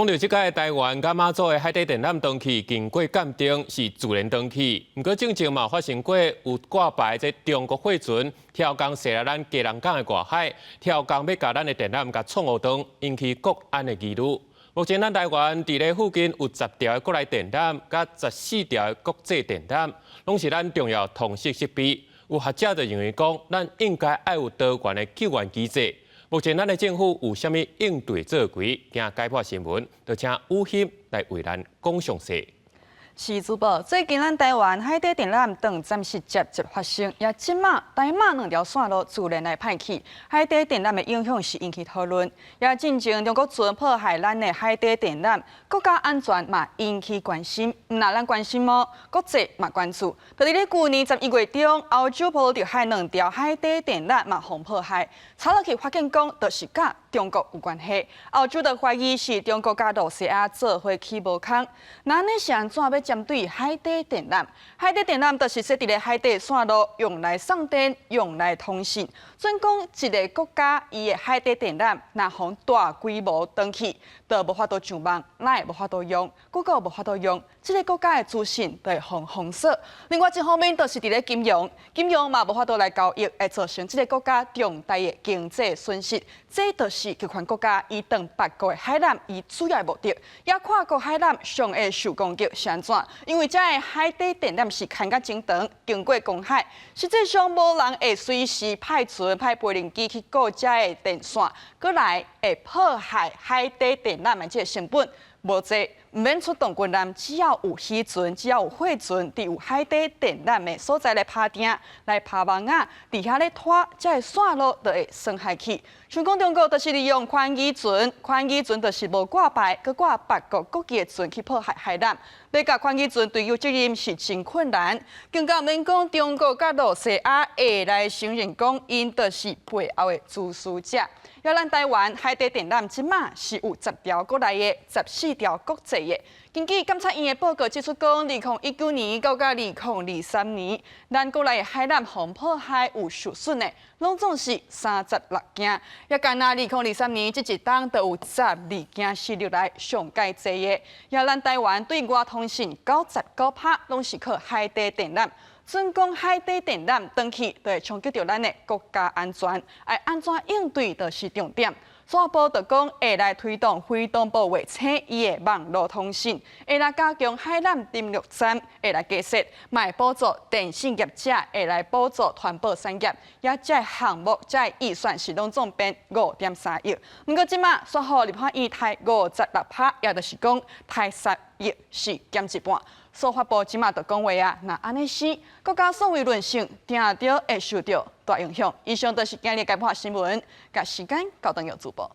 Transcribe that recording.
講到這擺台灣佮馬祖的海底電纜斷去，經過鑑定是自然斷去。毋過進前嘛發生過有掛牌這中國貨船刁工駛來咱基隆港的外海，刁工欲共咱的電纜共創烏斷，引起國安的疑慮。目前咱台灣佇咧附近有十條的國內電纜，佮14條的國際電纜，攏是咱重要通訊設備。有學者就認為講，咱應該愛有多元的救援機制。目前咱的政府有啥物應對作為？今解破新聞，就請雨欣來為咱講詳細。是主播，最近咱台灣海底電纜斷暫時接接發生，也這馬台馬兩條線路自然來歹去，海底電纜的影響是引起討論。也進前中國船破壞咱的海底電纜，國家安全嘛引起關心。毋但咱關心哦，國際嘛關注。佇咧舊年11月中，歐洲波羅的海兩條海底電纜嘛予破壞，查落去發現講，就是佮中國有關係。歐洲就懷疑是中國佮露西亞做伙起無空。那按呢是按怎欲針對海底電纜？海底電纜就是設佇咧海底線路，用來送電、用來通訊。準講一个國家伊的海底電纜，若予大規模斷去，就無法度上網，哪會無法度用，Google 無法度用，這个國家的資訊就會予封鎖。另外一方面，就是佇咧金融，金融嘛無法度來交易，會造成這个國家重大的經濟損失。這就是極權國家伊斷別國的海纜，伊主要的目的。也跨國海纜上會受攻擊是按怎？因為這个海底電纜是牽甲真長，經過公海，實際上無人會隨時派船、派無人機去顧這个電線，閣來會破壞海底電纜的這个成本無濟，毋免出動軍艦，只要有漁船，只要有貨船，佇有海底電纜的所在來拍碇、來拍網仔，佇遐咧拖，這个線路就會損害去。像講中國就是利用寬魚船，寬魚船就是無掛牌，閣掛別國國旗的船去破壞海纜，欲共寬魚船追究責任是真困難。更加毋免講中國佮露西亞會來承認講，𪜶就是背後的主使者。抑咱台灣海底電纜這馬是有十條國內的，14條國際的。根據監察院的報告指出，講2019年到2023年，咱國內的海纜予破壞有受損的，攏總是36件。也干焦2023年這一冬就有12件是歷來上蓋濟的。也咱台灣對外通訊99%攏是靠海底電纜。準講海底電纜斷去，就會衝擊著咱的國家安全，愛按怎應對就是重點。司法部就講會來推動非同步衛星伊的網路通訊，會來加強海纜登陸站，會來加設，嘛會補助電信業者，會來補助傳播產業，也這項目這預算是攏總編5.3億。毋過這馬煞予立法院刣56%，也就是講刣10億是減一半。司法部這馬就講話啊，若按呢死，國家所謂韌性，定著會受著大影響。以上就是今日解破新聞，共時間交轉予主播。